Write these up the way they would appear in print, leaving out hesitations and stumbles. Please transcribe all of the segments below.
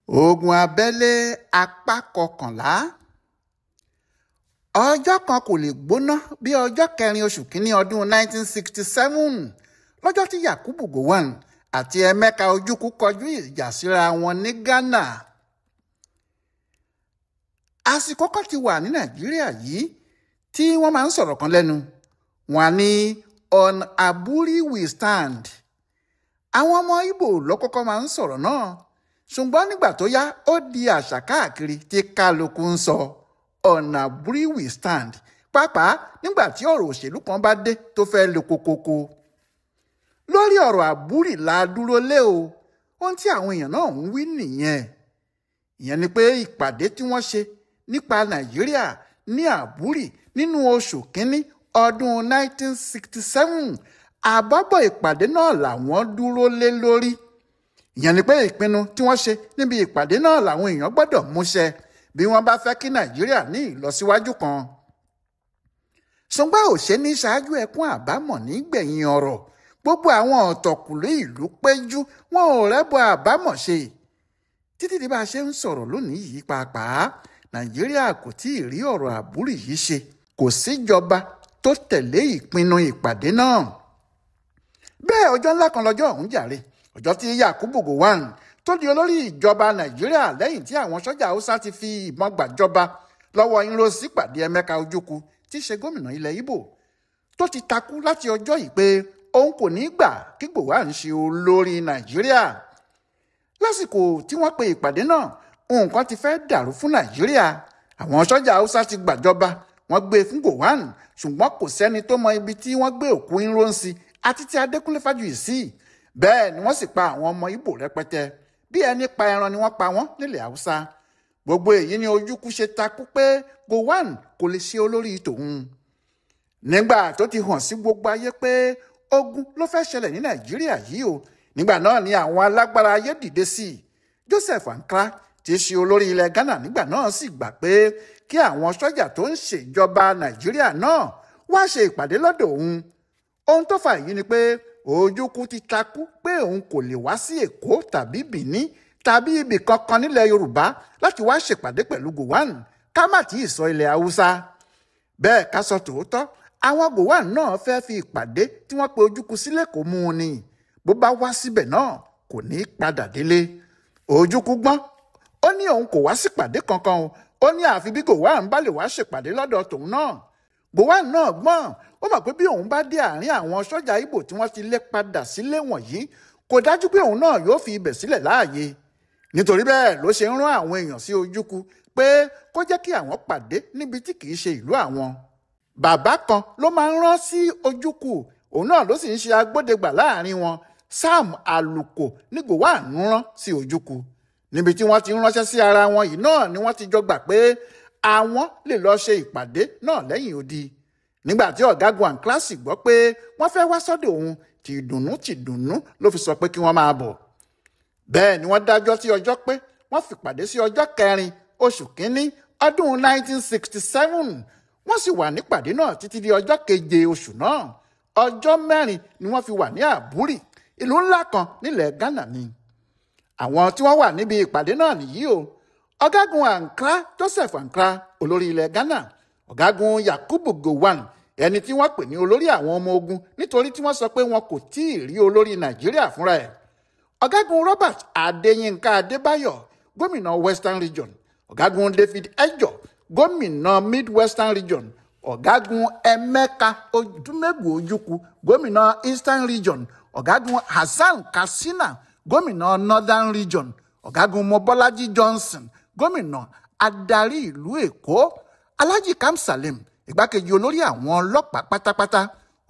Ogun abẹ́lé apá kọkànlá. Ọjọ́ kan kò lè gbóná bí ọjọ́ kẹrin oṣù kínní ọdún 1967 lọ́jọ́ tí Yakubu Gowon àti Emeka Ojukwu kọjú ìjà síra wọn ní Ghana. Àsìkò kan ti wà ní Nàìjíríà yìí tí wọ́n máa ń sọ̀rọ̀ kan lẹ́nu. Wọ́n á ní on Aburi we stand. Àwọn ọmọ Ìgbò ló kọ́kọ́ máa ń sọ̀rọ̀ náà, ṣùgbọ́n nígbà tó yá ó di àṣà káàkiri tí kálukú ń sọ on Aburi we stand, pàápàá nígbà tí ọ̀rọ̀ òṣèlú kan bá dé tó fẹ́ le kokoko. Lórí ọ̀rọ̀ Aburi la dúró lé o, ohun tí àwọn èèyàn náà ń wí nìyẹn. Ìyẹn ni pé ìpàdé tí wọ́n ṣe nípa Nàìjíríà ní Aburi nínú oṣù kínní ọdún 1967, àbábọ̀ ìpàdé náà làwọn dúró lé lórí. Ìyẹn ni pé ìpinnu tí wọ́n ṣe níbi ìpàdé náà làwọn èèyàn gbọ́dọ̀ múṣẹ bí wọ́n bá fẹ́ kí Nàìjíríà ní ìlọsíwájú kan. Ṣùgbọ́n òṣè ní ṣáájú ẹkún àbámọ̀ nígbẹ̀yìn ọ̀rọ̀. Gbogbo àwọn ọ̀tọ̀kùlú ìlú péjú, wọn ò rẹ́bọ àbámọ̀ ṣe. Títí di bá a ṣe ń sọ̀rọ̀ lónìí yìí pàápàá, Nàìjíríà kò tí ì rí ọ̀rọ̀ Aburi yìí ṣe. Kò síjọba tó tẹ̀lé ìpinnu ìpàdé náà. Bẹ́ẹ̀ ọjọ́ ńlá kan lọ́jọ́ ọ̀hún jàre, ọjọ́ tí Yakubu Gowon tó di olórí ìjọba Nàìjíríà lẹ́yìn tí àwọn sọ́jà Haúsá ti fi ìbọn gbàjọba lọ́wọ́ Nrosi pàdé Emeka Ojukwu tí í ṣe gómìnà ilẹ̀ Ìgbò, tó ti takú láti ọjọ́ yìí pé òun kò ní gbà kí Gowon ṣe olórí Nàìjíríà. Lásìkò tí wọ́n pe ìpàdé náà, nǹkan ti fẹ́ dàrú fún Nàìjíríà. Àwọn sọ́jà Haúsá ti gbàjọba, wọ́n gbé fún Gowon, ṣùgbọ́n kò sẹ́ni tó mọ ibi tí wọ́n gbé òkú Nrosi àti ti Adékúnlé Fájuyì sí. Bẹ́ẹ̀ ni wọ́n sì pa àwọn ọmọ Ìgbò rẹpẹtẹ, bí ẹni pa ẹran ni wọ́n pa wọ́n nílẹ̀ Haúsá. Gbogbo èyí ni Ojukwu ṣe takú pé Gowon kò lè ṣe olórí tòun. Nígbà tó ti hàn sí gbogbo ayé pé ogun ló fẹ́ ṣẹlẹ̀ ní Nàìjíríà yìí o, nígbà náà ni àwọn alágbára ayé dìde sí i. Joseph Ankra tí í ṣe olórí ilẹ̀ Ghana nígbà náà sì gbà pé kí àwọn sọ́jà tó ń ṣèjọba Nàìjíríà náà wá ṣe ìpàdé lọ́dọ̀ òun. Ohun tó fa èyí ni pé Ojukwu ti takú pé òun kò lè wá sí Èkó tàbí Benin tàbí ibì kankan nílẹ̀ Yorùbá láti wá ṣèpàdé pẹ̀lú Gowon, ká má tí ì sọ ilẹ̀ Haúsá. Bẹ́ẹ̀ ká sọ tòótọ́, àwọn Gowon náà fẹ́ fi ìpàdé tí wọ́n pe Ojukwu sílẹ̀ kó mú un ni. Bó bá wá síbẹ̀ náà kò ní í padà délé. Ojukwu gbọ́n, ó ní òun kò wá sípàdé kankan o, ó ní àfi bí Gowon bá lè wá ṣèpàdé lọ́dọ̀ tòun náà. Gowon náà gbọ́n, ó mọ̀ pé bí òun bá dé àárín àwọn sọ́jà Ìgbò tí wọ́n ti lé padà sílé wọ̀nyí, kò dájú pé òun náà yóò fi ibẹ̀ sílẹ̀ láàyè. Nítorí bẹ́ẹ̀ ló ṣe ń rán àwọn èèyàn sí Ojukwu pé kó jẹ́ kí àwọn pàdé níbi tí kì í ṣe ìlú àwọn. Bàbá kan ló máa ń rán sí Ojukwu, òun náà ló sì ń ṣe agbódegbà láàrin wọn. Sam Aluko ní Gowon ń rán sí Ojukwu. Níbi tí wọ́n ti ń ránṣẹ́ sí ara wọn yìí náà ni wọ́n ti jọ gbà pé àwọn lè lọ ṣe ìpàdé náà lẹ́yìn odi. Nígbà tí ọ̀gágun Ankra sì gbọ́ pé wọ́n fẹ́ wá sọ́dọ̀ òun, tìdùnnú tìdùnnú ló fi sọ pé kí wọ́n máa bọ̀. Bẹ́ẹ̀ ni wọ́n dájọ́ sí ọjọ́ pé wọ́n fi pàdé sí ọjọ́ kẹrin oṣù kínní ọdún 1967. Wọ́n sì wà nípàdé náà títí di ọjọ́ keje oṣù náà. Ọjọ́ mẹ́rin ni wọ́n fi wà ní Aburi, ìlú ńlá kan nílẹ̀ Ghana ni. Àwọn tí wọ́n wà níbi ìpàdé náà nìyí o. Ọ̀gágun Ankra Joseph Ankra, olórí ilẹ̀ Ghana, ọ̀gágun Yakubu Gowon, ẹni tí wọ́n pè ní olórí àwọn ọmọ ogun nítorí tí wọ́n sọ pé wọn kò tí ì rí olórí Nàìjíríà fúnra ẹ̀. Ọ̀gágun Robert Adéyínká Adébáyọ̀, gómìnà Western Region, ọ̀gágun David Ejo, gómìnà Midwestern Region, ọ̀gágun Emeka Odumegwu Ojukwu, gómìnà Eastern Region, ọ̀gágun Hassan Katsina, gómìnà Northern Region, ọ̀gágun Mobọ́lájí Johnson, gómìnà adarí ìlú Èkó, Alhaji Kam Salim, igbákejì olórí àwọn ọlọ́pàá pátápátá,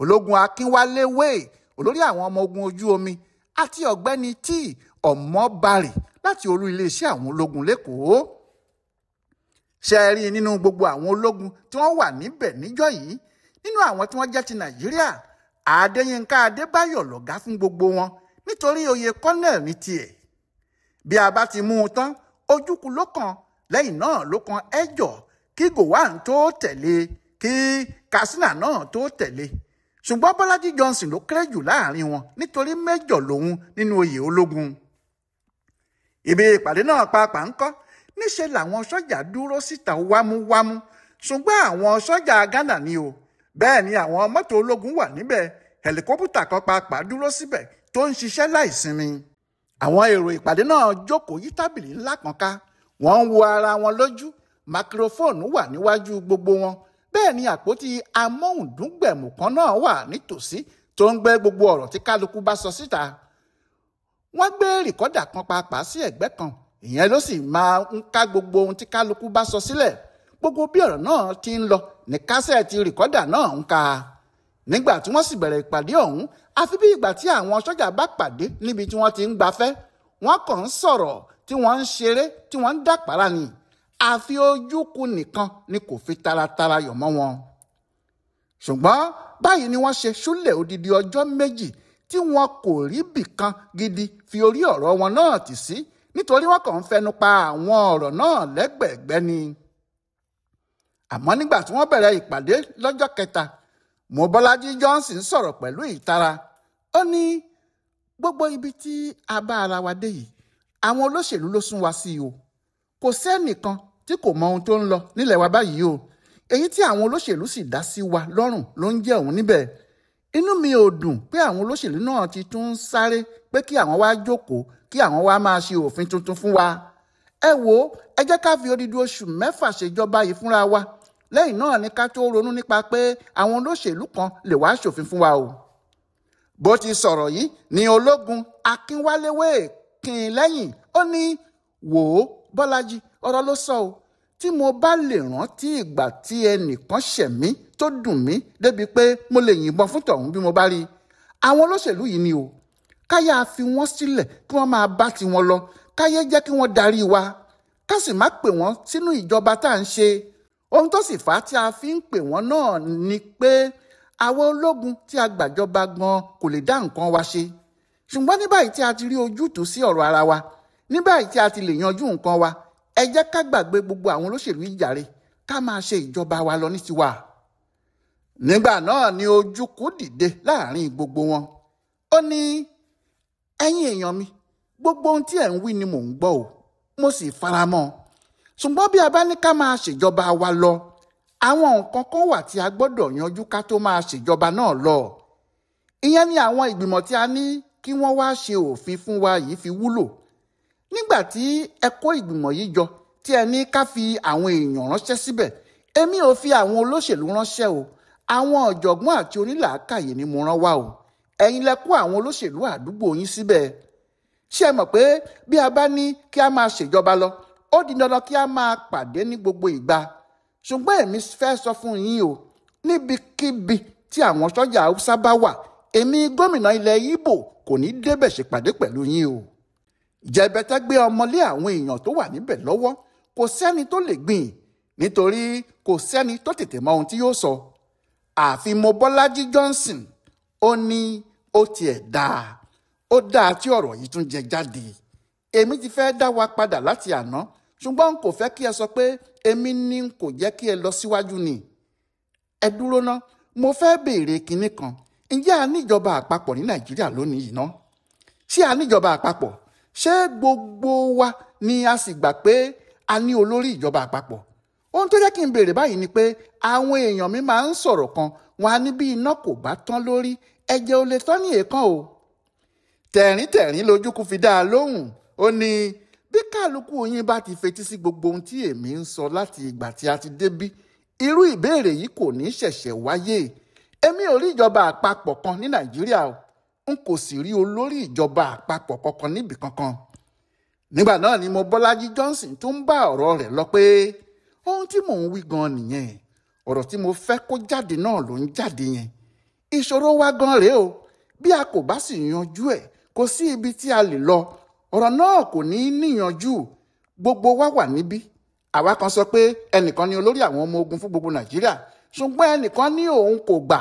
ológun Akínwálé Wéè, olórí àwọn ọmọ ogun ojú omi, àti ọ̀gbẹ́ni T. Ọmọbárì láti olú iléeṣẹ́ àwọn ológun lẹ́kọ̀ọ́. Ṣe é rí nínú gbogbo àwọn ológun tí wọ́n wà níbẹ̀ níjọ́ yìí, nínú àwọn tí wọ́n jẹ́ ti Nàìjíríà, Adéyínká Adébáyọ̀ lọ̀gá fún gbogbo wọn nítorí oyè kọ́nẹ̀l ní tiẹ̀. Bí a bá ti mú un tán, Ojukwu ló kàn, lẹ́yìn náà ló kan Ejo, kí Gowon tó tẹ̀lé, kí Katsina náà tó tẹ̀lé. Ṣùgbọ́n Bọ́lájí Johnson ló kéré jù láàrin wọn nítorí mẹ́jọ lòun nínú oyè ológun. Ibi ìpàdé náà pàápàá ń kọ́ níṣẹ́ làwọn sọ́jà dúró síta wámúwámú, ṣùgbọ́n àwọn sọ́jà Ghana ni o. Bẹ́ẹ̀ ni àwọn mọ́tò ológun wà níbẹ̀, hẹlikópútà kan pàápàá dúró síbẹ̀ tó ń ṣiṣẹ́ láìsinmi. Àwọn èrò ìpàdé náà jókòó yí tábìlì ńlá kan ká, wọ́n ń wo ara wọn lójú, máikrófóònù wà níwájú gbogbo wọn. Bẹ́ẹ̀ ni àpótí amóhùndúngbẹ̀mù kan náà wà nítòsí tó ń gbé gbogbo ọ̀rọ̀ tí kálukú bá sọ síta. Wọ́n gbé rìkọ́dà kan pàápàá sí ẹ̀gbẹ́ kan, ìyẹn ló sì máa ń ká gbogbo ohun tí kálukú bá sọ sílẹ̀. Gbogbo bí ọ̀rọ̀ náà ti ń lọ ní kásẹ̀tì rìkọ́dà náà ń ka. Nígbà tí wọ́n sì bẹ̀rẹ̀ ìpàdé ọ̀hún, àfi bí ìgbà tí àwọn sọ́jà bá pàdé níbi tí wọ́n ti ń gbafẹ́. Wọ́n kàn ń sọ̀rọ̀ tí wọ́n ń ṣeré tí wọ́n ń dàpárá ni. Àfi Ojukwu nìkan ni kò fi taratara yọ̀ mọ́ wọn. Ṣùgbọ́n báyìí ni wọ́n ṣe ṣúlẹ̀ odidi ọjọ́ méjì tí wọn kò rí bìkan gidi fi orí ọ̀rọ̀ wọn náà tì sí, nítorí wọ́n kàn ń fẹnu pa àwọn ọ̀rọ̀ náà lẹ́gbẹ̀ẹ́gbẹ́ ni. Àmọ́ nígbà tí wọ́n bẹ̀rẹ̀ ìpàdé lọ́jọ́ kẹta, Mobọ́lájí Johnson sọ̀rọ̀ pẹ̀lú ìtara. Ó ní gbogbo ibi tí a bá ara wa dé yìí, àwọn olóṣèlú ló sún wa sí o. Kò sẹ́nìkan tí kò mọ ohun tó ń lọ nílẹ̀ wa báyìí o. Èyí tí àwọn olóṣèlú sì dá sí wa lọ́rùn ló ń jẹ́ òun níbẹ̀. Inú mi ò dùn pé àwọn olóṣèlú náà ti tún ń sáré pé kí àwọn wá jókòó, kí àwọn wá máa ṣe òfin tuntun fún wa. Ẹ wo, ẹ jẹ́ ká fi odidi oṣù mẹ́fà ṣèjọba yìí fúnra wa. Lẹ́yìn náà ni ká tó ronú nípa pé àwọn olóṣèlú kan lè wá ṣòfin fún wa o. Bó ti sọ̀rọ̀ yìí ni ológun Akínwálé kín in lẹ́yìn. Ó ní wò ó Bọ́lájí, ọ̀rọ̀ ló sọ o. Tí mo bá lè rántí ìgbà tí ẹnìkan ṣẹ̀ mí tó dùn mí débi pé mo lè yìnbọn fún tọ̀hún bí mo bá rí i. Àwọn olóṣèlú yìí ni o. Káyà fi wọ́n sílẹ̀ kí wọ́n máa bá tiwọn lọ, káyé jẹ́ kí wọ́n darí wa, ká sì má pè wọ́n sínú ìjọba tá à ń ṣe. Ohun tó sì fà á tí a fi ń pè wọ́n náà ni pé àwọn ológun tí a gbàjọba gan kò lè dá nǹkan wa ṣe. Ṣùgbọ́n ní báyìí tí a ti rí ojútùú sí ọ̀rọ̀ ara wa, ní báyìí tí a ti lè yanjú nǹkan wa, ẹ jẹ́ ká gbàgbé gbogbo àwọn olóṣèlú yìí jàre, ká máa ṣe ìjọba wa lọ ní tiwa. Nígbà náà ni Ojukwu dìde láàrin gbogbo wọn. Ó ní ẹ̀yin èèyàn mi, gbogbo ohun tí ẹ̀ ń wí ni mò ń gbọ́ o, mo sì faramọ́. Ṣùgbọ́n bí a bá ní ká máa ṣèjọba wa lọ, àwọn nǹkan kan wà tí a gbọ́dọ̀ yanjú ká tó máa ṣèjọba náà lọ. Ìyẹn ni àwọn ìgbìmọ̀ tí a ní kí wọ́n wá ṣe òfin fún wa yìí fi wúlò. Nígbà tí ẹ kó ìgbìmọ̀ yìí jọ tí ẹ ní ká fi àwọn èèyàn ránṣẹ́ síbẹ̀, èmi ò fi àwọn olóṣèlú ránṣẹ́ o. Àwọn ọ̀jọ̀gbọ́n àti onílàákàyè ni mo rán wá o. Ẹ̀yin lẹ kó àwọn olóṣèlú àdúgbò yín síbẹ̀. Ṣé ẹ mọ̀ pé bí a bá ní kí a máa ṣèjọba lọ, ó di dandan kí a máa pàdé ní gbogbo ìgbà. Ṣùgbọ́n èmi fẹ́ sọ fún yín o, níbikíbi tí àwọn sọ́jà Haúsá bá wà, èmi gómìnà ilẹ̀ Ìgbò kò ní débẹ̀ ṣèpàdé pẹ̀lú yín o. Jẹ̀bẹ̀tẹ̀ gbé ọmọlé àwọn èèyàn tó wà níbẹ̀ lọ́wọ́, kò sẹ́ni tó lè gbìn, nítorí kò sẹ́ni tó tètè mọ ohun tí yóò sọ. Àfi Mobọ́lájí Johnson, ó ní ó tiẹ̀ dáa, ó dáa tí ọ̀rọ̀ yìí tún jẹ jáde. Èmi ti fẹ́ dá wa padà láti àná, ṣùgbọ́n n kò fẹ́ kí ẹ sọ pé èmi ni n kò jẹ́ kí ẹ lọ síwájú ni. Ẹ dúró ná, mo fẹ́ béèrè kinní kan. Ǹjẹ́ a níjọba àpapọ̀ ní Nàìjíríà lónìí yìí ná? Ṣé a níjọba àpapọ̀? Ṣé gbogbo wa ni a sì gbà pé a ní olórí ìjọba àpapọ̀? Ohun tó jẹ́ kí n béèrè báyìí ni pé àwọn èèyàn mi máa ń sọ̀rọ̀ kan, wọn á ní bí iná kò bá tán lórí, ẹ̀jẹ̀ ò lè tán ní èèkàn o. Tẹ̀ríntẹ̀rín lójúkú fi dá a lóhùn. Ó ní bí kálukú yín bá ti fetí sí gbogbo ohun tí èmi ń sọ láti ìgbà tí a ti débí, irú ìbéèrè yìí kò ní ṣẹ̀ṣẹ̀ wáyé. Èmi ò rí ìjọba àpapọ̀ kan ní Nàìjíríà o, n kò sì rí olórí ìjọba àpapọ̀ kankan níbì kankan. Nígbà náà ni Mobọ́lájí Johnson tún ń bá ọ̀rọ̀ rẹ̀ lọ pé ohun tí mò ń wí gan nìyẹn, ọ̀rọ̀ tí mo fẹ́ kó jáde náà ló ń jáde yẹn. Ìṣòro wa gan rèé o, bí a kò bá sì yanjú ẹ̀, kò sí ibi tí a lè lọ, ọ̀rọ̀ náà kò ní níyanjú. Gbogbo wa wà níbí. Àwa kan sọ pé ẹnìkan ni olórí àwọn ọmọ ogun fún gbogbo Nàìjíríà, ṣùgbọ́n ẹnìkan ní òun kò gbà.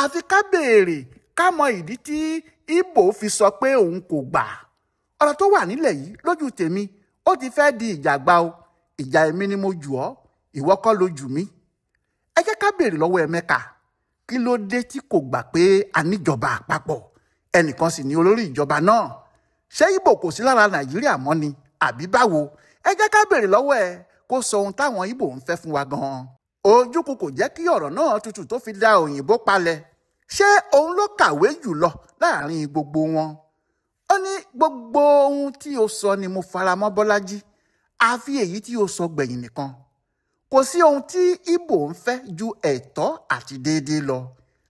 Àfi ká béèrè ká mọ ìdí tí Ìgbò fi sọ pé òun kò gbà. Ọ̀rọ̀ tó wà nílẹ̀ yìí lójú tèmi, ó ti fẹ́ di ìjà gbà o. Ìjà èmi ni mo jù ọ́, ìwọ kọ́ ló jù mí. Ẹ jẹ́ ká béèrè lọ́wọ́ Emeka, kí ló dé tí kò gbà pé a níjọba àpapọ̀, ẹnìkan sì ni olórí ìjọba náà. Ṣé Ìgbò kò sí lára Nàìjíríà mọ́ ni àbí báwo? Ẹ jẹ́ ká béèrè lọ́wọ́ ẹ kó sọ ohun táwọn Ìgbò ń fẹ́ fún wa gan-an. Ojukwu kò jẹ́ kí ọ̀rọ̀ náà tutù tó fi da òyìnbó palẹ̀. Ṣé òun ló kàwé jùlọ láàrin gbogbo wọn? Ó ní gbogbo ohun tí o sọ ni mo faramọ́ Bọ́lájí, àfi èyí tí o sọ gbẹ̀yìn nìkan. Kò sí ohun tí Ìgbò ń fẹ́ ju ẹ̀tọ́ àti déédéé lọ,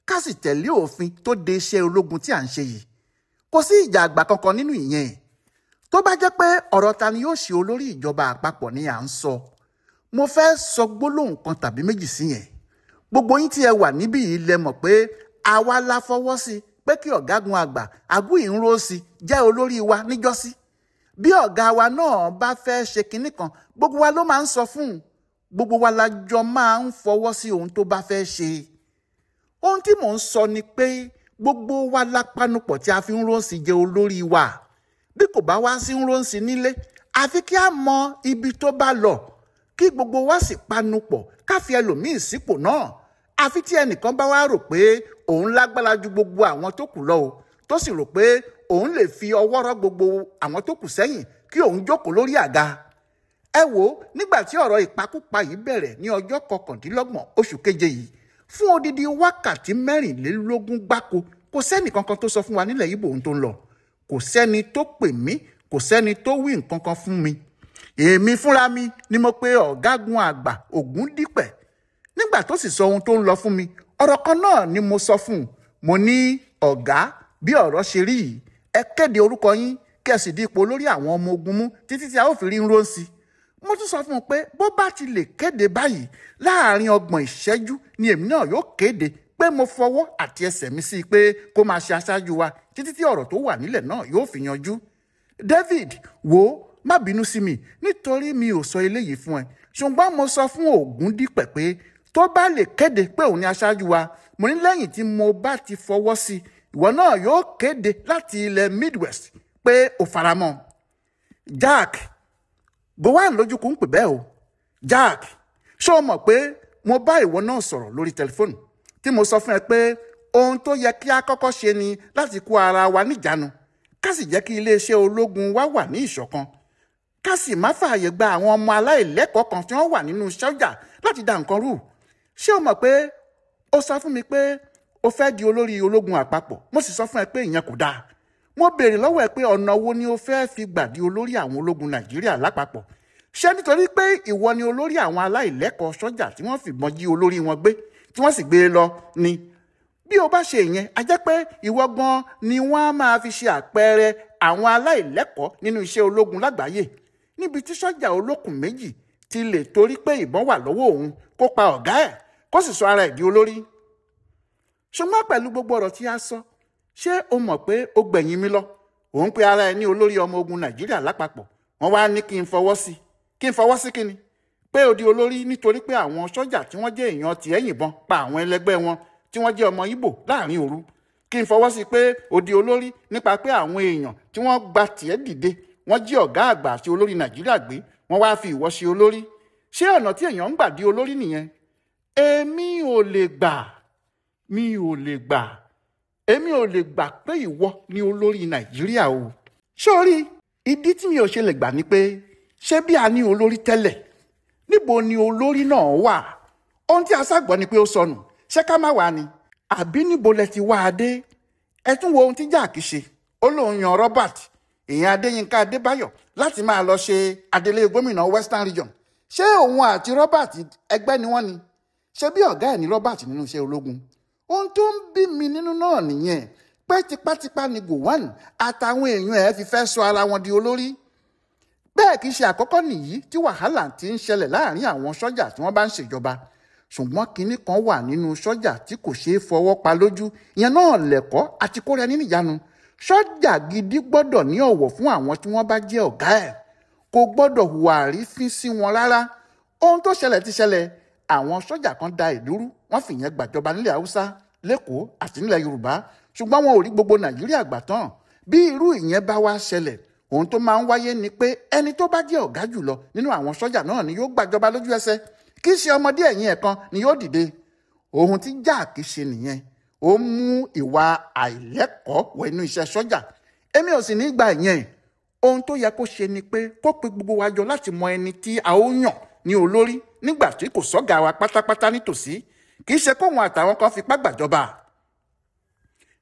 ká sì tẹ̀lé òfin tó de iṣẹ́ ológun tí à ń ṣe yìí. Kò sí ìjà àgbà kankan nínú ìyẹn. Tó bá jẹ́ pé ọ̀rọ̀ ta ni yóò ṣe olórí ìjọba àpapọ̀ ni à ń sọ, mo fẹ́ sọ gbólóhùn kan tàbí méjì sí yẹn. Gbogbo yín tí ẹ wà níbí yìí lẹ mọ̀ pé àwa la fọwọ́ sí pé kí ọ̀gágun àgbà Aguiyi Ironsi jẹ́ olórí wa níjọ́sí. Bí ọ̀gá wa náà bá fẹ́ ṣe kinní kan, gbogbo wa ló máa ń sọ fún un. Gbogbo wa la jọ máa ń fọwọ́ sí ohun tó bá fẹ́ ṣe. Ohun tí mò ń sọ ni pé gbogbo wa la panupọ̀ tí a fi Ironsi jẹ́ olórí wa. Bí kò bá wá sí Ironsi nílé, àfi kí a mọ ibi tó bá lọ, kí gbogbo wa sì panupọ̀ ká fi ẹlòmíì sípò náà. Àfi tí ẹnìkan bá wá rò pé òun lágbára ju gbogbo àwọn tó kù lọ o, tó sì rò pé òun lè fi ọwọ́ rọ́ gbogbo àwọn tó kù sẹ́yìn kí òun jókòó lórí àga. Ẹ wò, nígbà tí ọ̀rọ̀ ìpakúpa yìí bẹ̀rẹ̀ ní ọjọ́ 29 oṣù keje yìí, fún odidi wákàtí 24 gbáko, kò sẹ́ni kankan tó sọ fún wa nílẹ̀ Ìgbò ohun tó ń lọ. Kò sẹ́ni tó pè mí, kò sẹ́ni tó wí nǹkan kan fún mi. Èmi fúnra mi ni mo pe ọ̀gágun àgbà Ògúndípẹ̀. Nígbà tó sì sọ ohun tó ń lọ fún mi, ọ̀rọ̀ kan náà ni mo sọ fún un. Mo ní, ọ̀gá, bí ọ̀rọ̀ ṣe rí yìí, ẹ kéde orúkọ yín kí ẹ sì di ipò olórí àwọn ọmọ ogun mú títí tí a ó fi rí Ironsi. Mo tún sọ fún un pé bó bá ti lè kéde báyìí, láàrin 30 ìṣẹ́jú ni èmi náà yóò kéde pé mo fọwọ́ àti ẹsẹ̀ mi sí i pé kó máa ṣe aṣáájú wa títí tí ọ̀rọ̀ tó wà nílẹ̀ náà yóò fi yanjú. David, wo, má bínú sí mi nítorí mi ò sọ eléyìí fún ẹ, ṣùgbọ́n mo sọ fún Ògúndípẹ̀ pé tó bá lè kéde pé òun ni aṣáájú wa, mo ní lẹ́yìn tí mo bá ti fọwọ́ sí, ìwọ náà yóò kéde láti ilẹ̀ Midwest pé o faramọ́. Jack, Gowon lójúkú ń pè bẹ́ẹ̀ o. Jack, ṣé o mọ̀ pé mo bá ìwọ náà sọ̀rọ̀ lórí tẹlifóònù tí mo sọ fún ẹ pé ohun tó yẹ kí a kọ́kọ́ ṣe ni láti kó ara wa níjàánu, ká sì jẹ́ kí iléeṣẹ́ ológun wa wà ní ìṣọ̀kan, ká sì má fààyè gba àwọn ọmọ aláìlẹ́kọ̀ọ́ kan tí wọ́n wà nínú sọ́jà láti da nǹkan rú. Ṣé o mọ̀ pé o sọ fún mi pé o fẹ́ di olórí ológun àpapọ̀? Mo sì sọ fún ẹ pé ìyẹn kò dáa. Mo béèrè lọ́wọ́ ẹ pé ọ̀nà wo ni o fẹ́ fi gbà di olórí àwọn ológun Nàìjíríà lápapọ̀? Ṣé nítorí pé ìwọ ni olórí àwọn aláìlẹ́kọ̀ọ́ sọ́jà tí wọ́n fìbọn jí olórí wọn gbé, tí wọ́n sì gbé e lọ ni? Bí o bá ṣe ìyẹn, a jẹ́ pé ìwọ gan ni wọ́n á máa fi ṣe àpẹẹrẹ àwọn aláìlẹ́kọ̀ọ́ nínú iṣẹ́ ológun lágbàáyé, níbi tí sọ́jà olókùn méjì ti lè torí pé ìbọn wà lọ́wọ́ òun kó pa ọ̀gá ẹ̀ kó sì sọ ara ẹ̀ di olórí. Ṣùgbọ́n pẹ̀lú gbogbo ọ̀rọ̀ tí a sọ, ṣé o mọ̀ pé o gbẹ̀yìn mi lọ? Òun pe ara ẹ ní olórí ọmọ ogun Nàìjíríà lápapọ̀. Wọ́n wá ní kí n fọwọ́ sí. Kí n fọwọ́ sí kíni? Pé o di olórí nítorí pé àwọn sọ́jà tí wọ́n jẹ́ èèyàn tiẹ̀ yìnbọn pa àwọn ẹlẹgbẹ́ wọn tí wọ́n jẹ́ ọmọ Ìgbò láàrin òru. Kí n fọwọ́ sí pé o di olórí nípa pé àwọn èèyàn tí wọ́n gba tiẹ̀ dìde, wọ́n jí ọ̀gá àgbà àti olórí Nàìjíríà gbé, wọ́n wá fi ìwọ ṣe olórí. Ṣé ọ̀nà tí èèyàn ń gbà di olórí nìyẹn? Èmi ò lè gbà. Mi ò lè gbà. Èmi ò lè gbà pé ìwọ ni olórí Nàìjíríà o. Sórí, ìdí tí mi ò ṣe lè gbà ni pé ṣé bí a ní olórí tẹ́lẹ̀? Níbo ni olórí náà wà? Ohun tí a ṣàgbọ́ ni pé ó sọnù. Ṣé ká má wà ni? Àbí níbo lẹ ti wá a dé? Ẹ tún wo ohun tí Jack ṣe. Ó lóun yan Robert, ìyẹn Adéyínká Adébáyọ̀, láti máa lọ ṣe adelé gómìnà Western Region. Ṣé òun àti Robert ẹgbẹ́ ni wọ́n ni? Ṣé bí ọ̀gá ẹ̀ ní Robert nínú iṣẹ́ ológun? Ohun tó ń bí mi nínú náà nìyẹn, pé tipátipá ni Gowon àtàwọn èèyàn ẹ̀ fi fẹ́ sọ ara wọn di olórí. Bẹ́ẹ̀ kì í ṣe àkọ́kọ́ nìyí tí wàhálà ti ń ṣẹlẹ̀ láàrin àwọn sọ́jà tí wọ́n bá ń ṣèjọba. Ṣùgbọ́n kinní kan wà nínú sọ́jà tí kò ṣeé fọwọ́ pa lójú, ìyẹn náà lẹ̀kọ́ àti kóra ẹni níjàánu. Sọ́jà gidi gbọ́dọ̀ ní ọ̀wọ̀ fún àwọn tí wọ́n bá jẹ́ ọ̀gá ẹ̀. Kò gbọ́dọ̀ hùwà àrífín sí wọn rárá. Ohun tó ṣẹlẹ̀ ti ṣẹlẹ̀. Àwọn sọ́jà kan da ìlú rú, wọ́n fìyẹn gbàjọba nílẹ̀ Haúsá, l'Ékòó àti nílẹ̀ Yorùbá. Ṣùgbọ́n wọn ò rí gbogbo Nàìjíríà gbà tán. Bí irú ìyẹn bá wá ṣẹlẹ̀, ohun tó máa ń wáyé ni pé ẹni tó bá jẹ́ ọ̀gá jùlọ nínú àwọn sọ́jà náà ni yóò gbàjọba lójú ẹsẹ̀. Kì í ṣe ọmọdé ẹ̀yìn ẹ̀ kan ni yóò dìde. Ohun tí Jack ṣe nìyẹn. Ó mú ìwà àìlẹ́kọ̀ọ́ wọ inú iṣẹ́ sọ́jà. Èmi ò sì ní gba ìyẹn. Ohun tó yẹ kó ṣe ni pé kó pe gbogbo wa jọ láti mọ ẹni tí a ó yàn ní olórí nígbà tí kò sọ́gà wa pátápátá nítòsí, kì í ṣe kóhun àtàwọn kan fipá gbàjọba.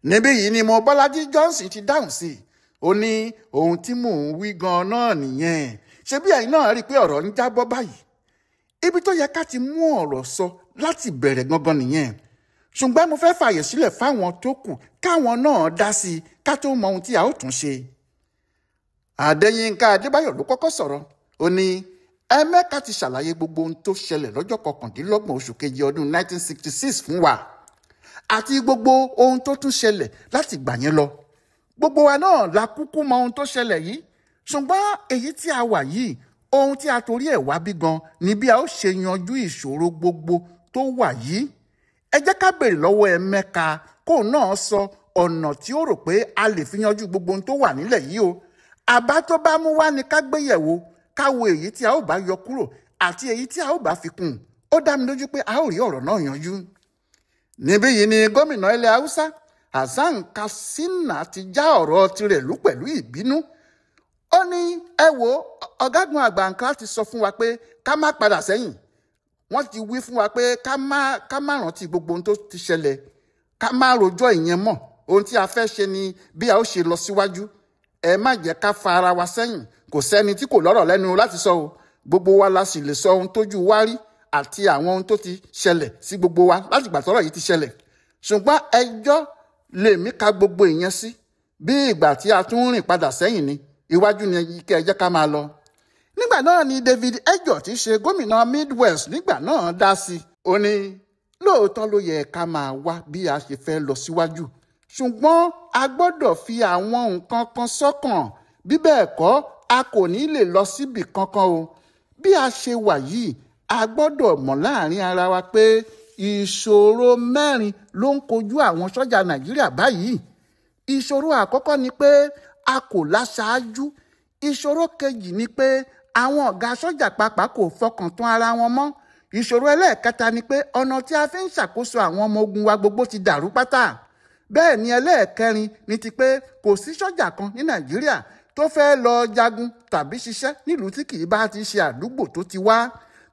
Níbí yìí ni mo Bọ́lájí Johnson ti dáhùn sí i. Ó ní ohun tí mò ń wí gan-an náà nìyẹn. Ṣé bí ẹ̀yin náà rí i pé ọ̀rọ̀ ń jábọ́ báyìí? Ibi tó yẹ ká ti mú ọ̀rọ̀ sọ láti bẹ̀rẹ̀ gangan nìyẹn. Ṣùgbọ́n mo fẹ́ fààyè sílẹ̀ fáwọn tó kù káwọn náà dá sí i ká tó mọ ohun tí a ó tún ṣe. Adéyínká Adébáyọ̀ ló kọ́kọ́ sọ̀rọ̀. Ó ní Emeka ti ṣàlàyé gbogbo ohun tó ṣẹlẹ̀ lọ́jọ́ 29 oṣù kejì ọdún 1966 fún wa àti gbogbo ohun tó tún ṣẹlẹ̀ láti gbà yẹn lọ. Gbogbo wa náà la kúkú mọ ohun tó ṣẹlẹ̀ yìí, ṣùgbọ́n èyí tí a wà yìí, ohun tí a torí ẹ̀ wá bí gan ni bí a ó ṣe yanjú ìṣòro gbogbo tó wà yìí. Ẹ jẹ́ ká béèrè lọ́wọ́ Emeka kóun náà sọ ọ̀nà tí ó rò pé a lè fi yanjú gbogbo ohun tó wà nílẹ̀ yìí o. Àbá tó bá mú wá ni ká gbéyẹ̀wò, ká wo èyí tí a ó bá yọ kúrò àti èyí tí a ó bá fi kún. Ó dá mi lójú pé a ó rí ọ̀rọ̀ náà yanjú. Níbí yìí ni gómìnà ilẹ̀ Haúsá Hassan Katsina ti já ọ̀rọ̀ tirẹ̀ lù pẹ̀lú ìbínú. Ó ní ẹ wo, ọ̀gágun àgbà Ankara ti sọ fún wa pé ká má padà sẹ́yìn. Wọ́n ti wí fún wa pé ká má rántí gbogbo ohun tó ti ṣẹlẹ̀, ká má rojọ́ ìyẹn mọ́. Ohun tí a fẹ́ ṣe ni bí a ó ṣe lọ síwájú. Ẹ má jẹ́ ká fa ara wa sẹ́yìn. Kò sẹ́ni tí kò lọ́rọ̀ lẹ́nu láti sọ o. Gbogbo wa la sì lè sọ ohun tójú wa rí àti àwọn ohun tó ti ṣẹlẹ̀ sí gbogbo wa láti ìgbà tọ́rọ̀ yìí ti ṣẹlẹ̀. Ṣùgbọ́n ẹjọ́ lèmi ka gbogbo ìyẹn sí. Bí ìgbà tí a tún rìn padà sẹ́yìn ni, iwájú ni kí ẹ jẹ́ ká máa lọ. Nígbà náà ni David Ejoh tí ṣe gómìnà Midwest nígbà náà dá sí i. Ó ní lóòótọ́ ló yẹ ká máa wá bí a ṣe fẹ́ lọ síwájú, ṣùgbọ́n a gbọ́dọ̀ fi àwọn nǹkan kan sọ́kàn. Bí bẹ́ẹ̀ kọ́, a kò ní lè lọ síbì kankan o. Bí a ṣe wà yìí, a gbọ́dọ̀ mọ̀ láàrin ara wa pé ìṣòro mẹ́rin ló ń kojú àwọn sọ́jà Nàìjíríà báyìí. Ìṣòro àkọ́kọ́ ni pé a kò láṣáájú. Ìṣòro kejì ni pé àwọn ọ̀gá sọ́jà pàápàá kò fọkàn tán ara wọn mọ́. Ìṣòro ẹlẹ́ẹ̀kẹta ni pé ọ̀nà tí a fi ń ṣàkóso àwọn ọmọ ogun wa gbogbo ti dàrú pátá. Bẹ́ẹ̀ ni ẹlẹ́ẹ̀kẹrin ni ti pé kò sí sọ́jà kan ní Nàìjíríà tó fẹ́ lọ jagun tàbí ṣiṣẹ́ nílùú tí kì í bá ti ṣe àdúgbò tó ti wá.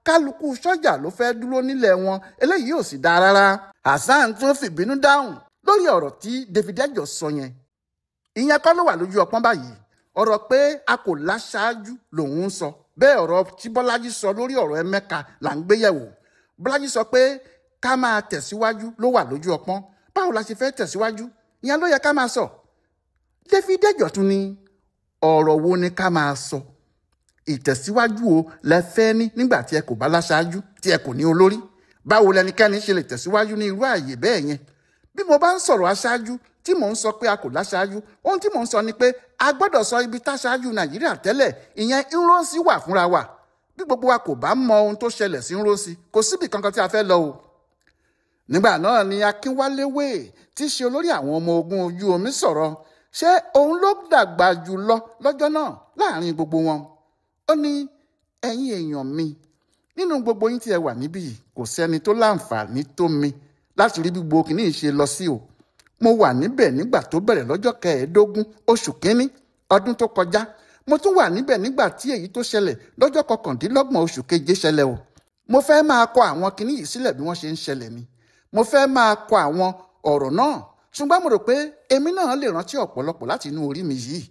Kálukú sọ́jà ló fẹ́ dúró nílẹ̀ wọn, eléyìí ò sì dáa rárá. Hassan tún fìbínú dáhùn lórí ọ̀rọ̀ tí David Ejoh sọ yẹn. Ìyẹn kọ́ ló wà lójú ọpọ́n báyìí. Ọ̀rọ̀ pé a kò láṣáájú lòun ń sọ. Bẹ́ẹ̀ ọ̀rọ̀ tí Bọ́lájí sọ lórí ọ̀rọ̀ Emeka là ń gbéyẹ̀wò. Bọ́lájí sọ pé ká máa tẹ̀síwájú ló wà lójú ọpọ́n. Báwo la ṣe fẹ́ tẹ̀síwájú? Ìyẹn ló yẹ ká máa sọ. David Ejoh tún ní ọ̀rọ̀ wo ni ká máa sọ? Ìtẹ̀síwájú o lẹ fẹ́ ní nígbà tí ẹ kò bá láṣáájú, tí ẹ kò ní olórí. Báwo lẹnikẹ́ni ṣe lè tẹ̀síwájú ní irú ààyè bẹ́ẹ̀ yẹn? Bí mo bá ń sọ̀rọ̀ aṣáájú tí mò ń sọ pé a kò láṣáájú, ohun tí mò ń sọ ni pé a gbọ́dọ̀ sọ ibi táṣáájú Nàìjíríà tẹ́lẹ̀, ìyẹn Nronsi wà fúnra wa. Bí gbogbo wa kò bá mọ ohun tó ṣẹlẹ̀ sí Nronsi, kò síbì kankan tí a fẹ́ lọ o. Nígbà náà ni Akínwálé Wéè tí ṣe olórí àwọn ọmọ ogun ojú omi sọ̀rọ̀. Ṣé òun ló dàgbà jù lọ lọ́jọ́ náà láàrin gbogbo wọn? Ó ní ẹ̀yin èèyàn mi, nínú gbogbo yín tí ẹ wà níbí yìí, kò sẹ́ni tó láǹfààní tó mi láti rí bí gbogbo kìíní ṣe lọ sí o. Mo wà níbẹ̀ nígbà tó bẹ̀rẹ̀ lọ́jọ́ 25 oṣù kínní ọdún tó kọjá. Mo tún wà níbẹ̀ nígbà tí èyí tó ṣẹlẹ̀ lọ́jọ́ 29 oṣù keje ṣẹlẹ̀ o. Mo fẹ́ máa kọ àwọn kìíní yìí sílẹ̀ bí wọ́n ṣe ń ṣẹlẹ̀ ni. Mo fẹ́ máa kọ àwọn ọ̀rọ̀ náà, ṣùgbọ́n mo rò pé èmi náà lè rántí ọ̀pọ̀lọpọ̀ láti inú orí mi yìí.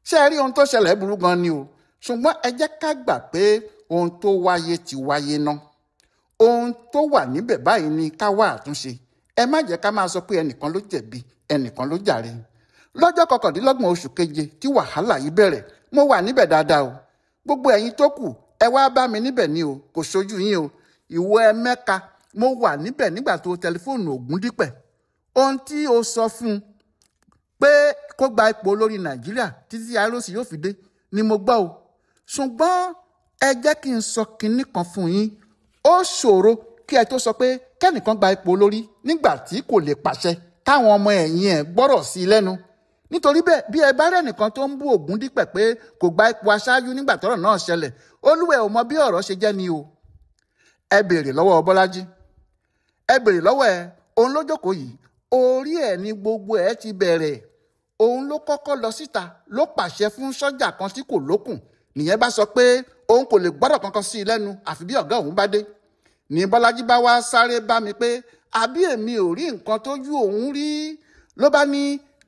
Ṣé ẹ rí ohun tó ṣẹlẹ̀ burú gan ni o, ṣùgbọ́n ẹ jẹ́ ká gbà pé ohun tó wáyé ti wáyé ná. Ohun tó wà níbẹ̀ báyìí ni ká wá àtúnṣe. Ẹ má jẹ́ ká máa sọ pé ẹnìkan ló jẹ̀bi, ẹnìkan ló jàre. Lọ́jọ́ 29 oṣù keje tí wàhálà yìí bẹ̀rẹ̀, mo wà níbẹ̀ dáadáa o. Gbogbo ẹ̀yin tó kù, ẹ wá bá mi níbẹ̀ ni o, kò ṣojú yín o. Ìwọ Emeka, mo wà níbẹ̀ nígbà tó tẹlifóònù Ògúndípẹ̀. Ohun tí o sọ fún un pé kó gba ipò olórí Nàìjíríà títí Ironsi yóò fi dé ni mo gbọ́ o. Ṣùgbọ́n ẹ jẹ́ kí n sọ kinní kan fún yín. Ó ṣòro kí ẹ tó sọ pé kẹ́nìkan gba ipò olórí nígbà tí kò lè pàṣẹ káwọn ọmọ ẹ̀yìn ẹ̀ gbọ́rọ̀ sí i lẹ́nu. Nítorí bẹ́ẹ̀, bí ẹ bá rẹ́nìkan tó ń bú Ògúndípẹ̀ pé kò gba ipò aṣáájú nígbà tọ́rọ̀ náà ṣẹlẹ̀, olúwẹ̀ ò mọ bí ọ̀rọ̀ ṣe jẹ́ ni o. Ẹ béèrè lọ́wọ́ Bọ́lájí. Ẹ béèrè lọ́wọ́ ẹ, òun ló jókòó yìí. Orí ẹ̀ ni gbogbo ẹ̀ ti bẹ̀rẹ̀. Òun ló kọ́kọ́ lọ síta ló pàṣẹ fún sọ́jà kan tí kò lókùn. Nìyẹn bá sọ pé òun kò lè gbọ́dọ̀ kankan sí i lẹ́nu àfi bí ọ̀gá òun bá dé. Ní Bọ́lájí bá wá sáré bá mi pé àbí èmi ò rí nǹkan tójú òun rí, ló bá ní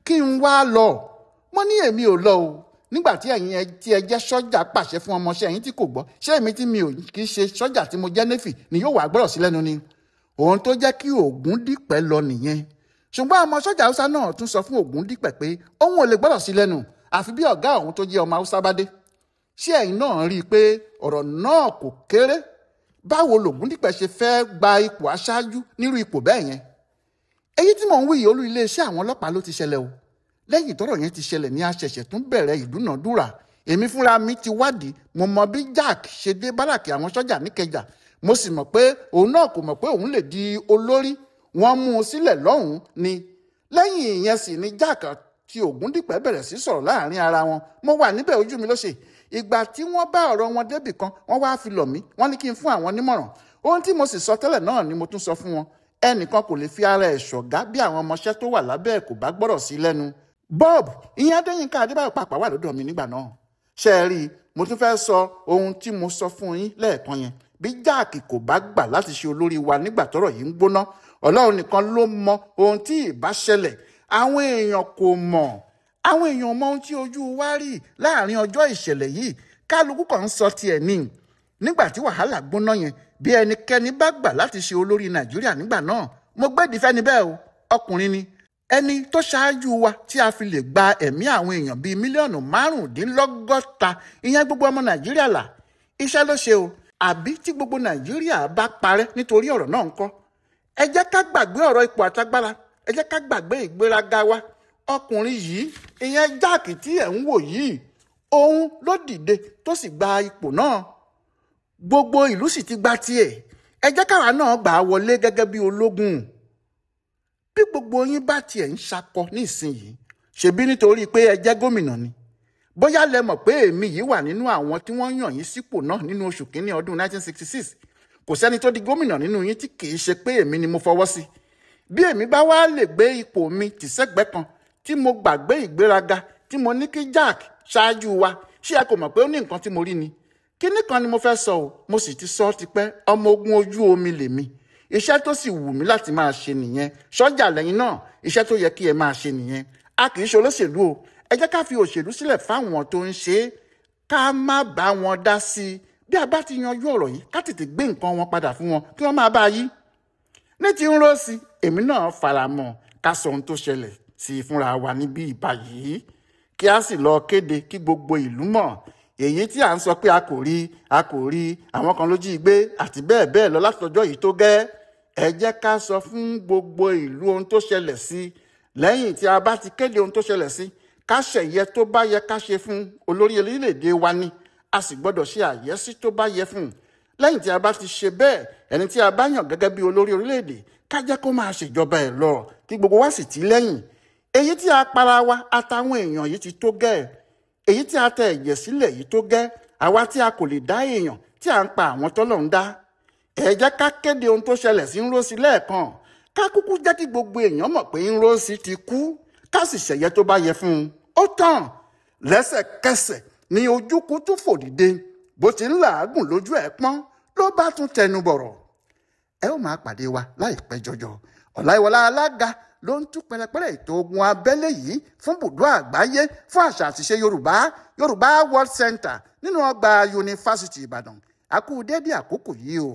kí n wá lọ. Mo ní èmi ò lọ o. Nígbà tí ẹ̀yin tí ẹ jẹ́ sọ́jà pàṣẹ fún ọmọọṣẹ́ ẹ̀yin tí kò gbọ́, ṣé èmi tí mi ò kì í ṣe sọ́jà tí mo jẹ́ nẹ́fì ni yóò wá gbọ́rọ̀ sí lẹ́nu ni? Ohun tó jẹ́ kí Ògúndípẹ̀ lọ nìyẹn. Ṣùgbọ́n ọmọ sọ́jà Haúsá náà tún sọ fún Ògúndípẹ̀ pé òun ò lè gbọ́rọ̀ sí lẹ́nu àfi bí ọ̀gá òun tó jẹ́ ọmọ Haúsá bá dé. Ṣé ẹ̀yin náà rí i pé ọ̀rọ̀ náà kò kéré? Báwo lògúndípẹ̀ ṣe fẹ́ gba ipò aṣáájú nírú ipò bẹ́ẹ̀ yẹn? Èyí tí mò ń wí yìí, olú iléeṣẹ́ àwọn ọlọ́pàá ló ti ṣẹlẹ̀ o. Lẹ́yìn tọ́rọ̀ yẹn ti ṣẹlẹ̀ ní aṣẹ̀ṣẹ̀ tún bẹ̀rẹ̀ ìdúnàdúrà. Èmi fúnra mi ti wádìí, mo mọ bí Jack ṣe dé báràkì àwọn sọ́jà níkẹjà. Mo sì mọ̀ pé òun náà kò mọ̀ pé òun lè di olórí. Wọ́n mú un sílẹ̀ lọ́hùn-ún ni. Lẹ́yìn ìyẹn sì ni Jack àti Ògúndípẹ̀ bẹ̀rẹ̀ sí sọ̀rọ̀ láàrin ara wọn. Mo wà níbẹ̀, ojú mi ló ṣe. Ìgbà tí wọ́n bá ọ̀rọ̀ wọn débì kan, wọ́n wá fi lọ̀ mí, wọ́n ní kí n fún àwọn nímọ̀ràn. Ohun tí mo sì sọ tẹ́lẹ̀ náà ni mo tún sọ fún wọn. Ẹnìkan kò lè fi ara ẹ̀ ṣọ̀gá bí àwọn ọmọọṣẹ́ tó wà lábẹ́ ẹ̀ kò bá gbọ́rọ̀ sí lẹ́nu. Bob, ìyẹn Adéyínká Adébáyọ̀ pàápàá wà lọ́dọ̀ mi nígbà náà. Ṣé ẹ rí i, mo tún fẹ́ sọ ohun tí mo sọ fún yín lẹ́ẹ̀kan yẹn. Bí Jack kò bá gbà láti ṣe olórí wa nígbà tọ́rọ̀ yìí ń gbóná, Ọlọ́run nìkan ló mọ ohun tí ìbá ṣẹlẹ̀. Àwọn èèyàn kò mọ̀. Àwọn èèyàn mọ ohun tí ojú wa rí láàrin ọjọ́ ìṣẹ̀lẹ̀ yìí. Kálukú kan ń sọ tiẹ̀ ní. Nígbà tí wàhálà gbóná yẹn, bí ẹnikẹ́ni bá gbà láti ṣe olórí Nàìjíríà nígbà náà, mo gbẹ́dìí fẹ́ni bẹ́ẹ̀ o, ọkùnrin ni. Ẹni tó ṣáájú wa tí a fi lè gba ẹ̀mí àwọn èèyàn bíi mílíọ̀nù 65, ìyẹn gbogbo ọmọ Nàìjíríà là. Iṣẹ́ ló ṣe o. Àbí tí gbogbo Nàìjíríà bá parẹ́ nítorí ọ̀rọ̀ náà ńkọ́? Ẹ jẹ́ ká gbàgbé ọ̀rọ̀ ipò àtagbára, ẹ jẹ́ ká gbàgbé ìgbéraga wa. Ọkùnrin yìí, ìyẹn Jack tí ẹ̀ ń wò yìí, òun ló dìde tó sì gba ipò náà. Gbogbo ìlú sì ti gba tiẹ̀. Ẹ jẹ́ káwa náà gbà á wọlé gẹ́gẹ́ bí ológun. Bí gbogbo yín bá tiẹ̀ ń ṣakọ nísìnyìí, ṣebí nítorí pé ẹ jẹ́ gómìnà ni. Bóyá lẹ mọ̀ pé èmi yìí wà nínú àwọn tí wọ́n yàn yín sípò náà nínú oṣù kínní ọdún 1966. Kò sẹ́ni tó di gómìnà nínú yín tí kì í ṣe pé èmi ni mo fọwọ́ sí. Bí èmi bá wá lè gbé ipò mi tì sẹ́gbẹ́ kan tí mo gbàgbé ìgbéraga tí mo ní kí Jack ṣáájú wa, ṣé ẹ kò mọ̀ pé ó ní nǹkan tí mo rí ni? Kíní kan ni mo fẹ́ sọ o, mo sì ti sọ ọ́ tipẹ́, ọmọ ogun ojú omi lèmi. Iṣẹ́ tó sì wù mí láti máa ṣe nìyẹn. Sọ́jà lẹ́yìn náà, iṣẹ́ tó yẹ kí ẹ máa ṣe nìyẹn. A kì í ṣe olóṣèlú o. Ẹ jẹ́ ká fi òṣèlú sílẹ̀ fáwọn tó ń ṣe é, ká má bá wọn dá sí i. Bí a bá ti yanjú ọ̀rọ̀ yìí, ká tètè gbé nǹkan wọn padà fún wọn kí wọ́n máa bá a yí. Ní ti ń rọ́ sí, èmi náà fara mọ́ ká sọ ohun tó ṣẹlẹ̀ sí i fúnra wa níbí ìbáyìí, kí a sì lọ kéde kí gbogbo ìlú mọ̀. Èyí tí à ń sọ pé a kò rí, a kò rí, àwọn kan ló jí gbé àti bẹ́ẹ̀ bẹ́ẹ̀ lọ látọjọ́ yìí tó gẹ́. Ẹ jẹ́ ká sọ fún gbogbo ìlú ohun tó ṣẹlẹ̀ sí. Lẹ́yìn tí a bá ti kéde ohun tó ṣẹlẹ̀ sí, ká ṣẹ̀yẹ tó bá yẹ ká ṣe fún olórí orílẹ̀-èdè wa ni. A sì gbọ́dọ̀ ṣe àyẹ́sí tó bá yẹ fún un. Lẹ́yìn tí a bá ti ṣe bẹ́ẹ̀, ẹni tí a bá yàn gẹ́gẹ́ bí olórí orílẹ̀-èdè, ká jẹ́ kó máa ṣèjọba ẹ̀ lọ, kí gbogbo wa sì tì í lẹ́yìn. Èyí tí a para wa àtàwọn èèyàn yìí ti tó gẹ́. Èyí tí a tẹ ẹ̀jẹ̀ sílẹ̀ yìí tó gẹ́. Àwa tí a kò lè dá èèyàn tí à ń pa àwọn tọ́lọ́run dá. Ẹ jẹ́ ká kéde ohun tó ṣẹlẹ̀ sí Nrósì lẹ́ẹ̀kan. Ká kúkú jẹ́ kí gbogbo èèyàn mọ̀ pé Nrósì ti kú, ká sì ṣẹ̀yẹ tó bá yẹ fún un. Ó tàn. Lẹ́sẹ̀kẹsẹ̀ ni Ojukwu tún fò dìde. Bó ti ń làágùn lójú ẹ̀ pọ́n ló bá tún tẹnu bọ̀rọ̀. Ẹ ó máa pàdé wa láìpẹ́ jọjọ. Ọláìwọlá Alága ló ń tú pẹrẹpẹrẹ ètò ogun abẹ́lé yìí fún bùdó àgbáyé fún àṣà àtiṣe Yorùbá, Yorùbá World Center nínú ọgbà Yunifásítì Ìbàdàn. A kú déédéé àkókò yìí o.